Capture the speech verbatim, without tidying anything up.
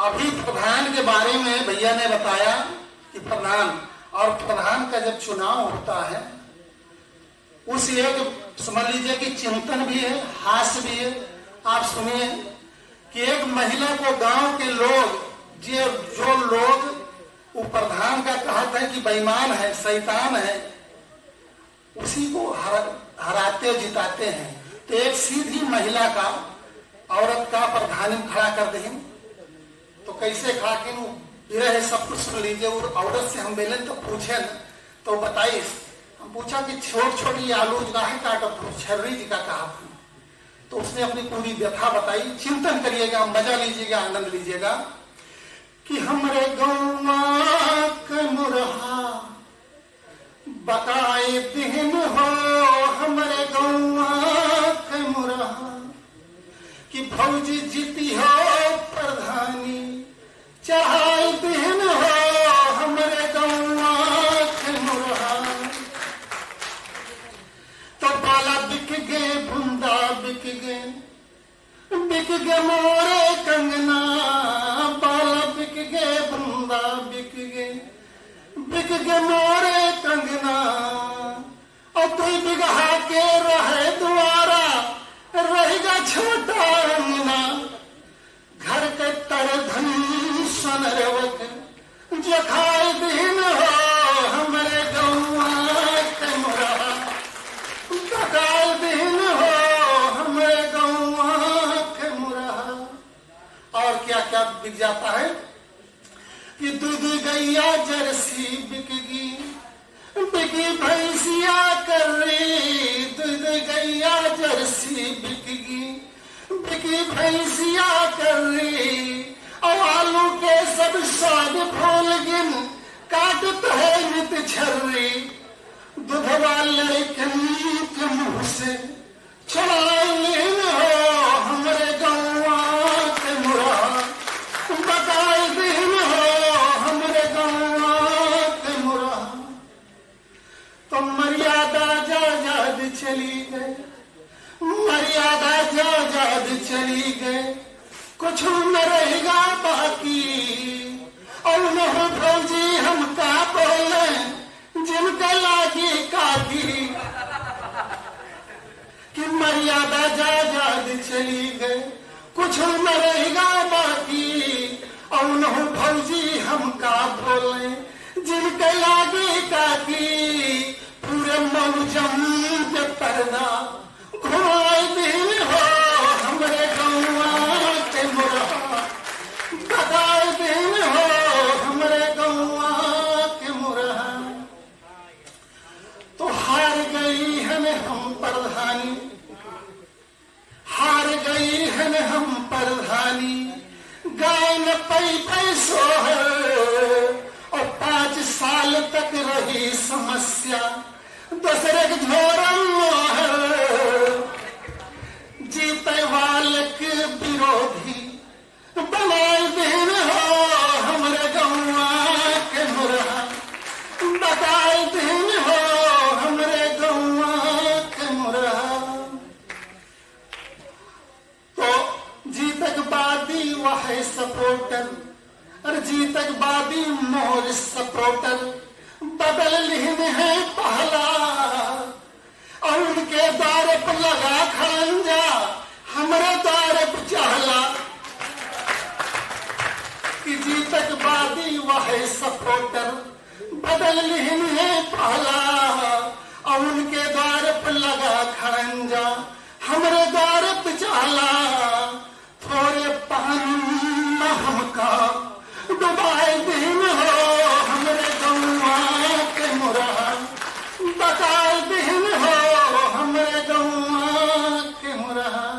अभी प्रधान के बारे में भैया ने बताया कि प्रधान, और प्रधान का जब चुनाव होता है, उस एक, समझ लीजिए कि चिंतन भी है, हास्य भी है। आप सुनिए कि एक महिला को गांव के लोग, जे, जो लोग वो प्रधान का कहत है कि बेईमान है, शैतान है, उसी को हर-, हराते जिताते हैं। तो एक सीधी महिला का, औरत का प्रधानी में खड़ा कर देहिन, तो कैसे खड़ा किन, वो विरह है, सब कुछ सुन लीजिए। वो औरत से हम मिले तो पूछे न, तो बताइस, हम पूछा कि छोट छोट ये आलू काहे काटत हो, छर्री जी का कहा था। तो उसने अपनी पूरी व्यथा बताई। चिंतन करिएगा, मजा लीजिएगा, आनंद लीजिएगा कि हमरे गौवा के मुरहा बताए दिहन हो, हमरे गौवा के मुरहा कि भौजी जीती हो प्रधानी, चढ़ाए दिहन हो हमरे गौवा के मुरहा। तो बाला बिक गे, बुंदा बिक गे, बिक गे मोरे कंगना, बाला बिक गे, बुंदा बिक गे, बिक गे मोरे कंगना। और दुई बिगहा के रहे दुआरा, रहिगा छोटा अंगना। घर के तरधन सनरवक जखाए दिन हो हमरे गौवा के मुरहा, जखाए दिन हो हमरे गौवा के मुरहा। और क्या क्या बिक जाता है कि दूध गैया जर्सी बिक गई, बिकी भैंसिया कर्री, दूध गैया जर्सी बिकगी, बिकी भैंसिया कर्री। और आलू के सब स्वाद भूल गिन, काटत है नित छर्री। दूधवा लड़कन के मुंह से चढ़ाई लीन हो हमरे गौवा के मुरहा, बताई दीन हो हमरे गौवा के मुरहा। तो मर्यादा जायदाद चली गए, मर्यादा जायदाद चली गए, कुछ न रहेगा बाकी। और उन्हों भौजी हम का बोले, जिनके लागी काकी, कि मर्यादा जायदाद चली गए, कुछ न रहेगा बाकी। और उन्हों भौजी हम का बोले, जिनके लागी काकी। पूरे मौजम के पर्दा घुमाई दीन हो हमरे गौवा के मुरहा, बताई दीन हो हमरे गौवा के मुरहा। तो हार गई हन हम प्रधानी, हार गई हन हम प्रधानी, गाय न पई पई सोहर। और पाँच साल तक रही समस्या, दूसरे के झोरम मोहर। जीते वाले के विरोधी बनाई दीन हो हमरे गौवा के मुरहा, बताई दीन हो हमरे गौवा के मुरहा। तो जीतक बादी वह सपोर्टर, अरे जीतक बादी मोर सपोर्टर, बदल लिहन है पहला। और उनके द्वार पर लगा खड़ंजा, हमरे द्वार पर चहला। कि जीतक बादी वह सपोर्टर, बदल लिहन है पहला। और उनके द्वार पर लगा खड़ंजा, हमरे द्वार पे चहला। थोरे पानी में हमका डुबाए दीन हो हमरे गौवा के मुरहा, बताए दीन हो हमरे गौवा के मुरहा।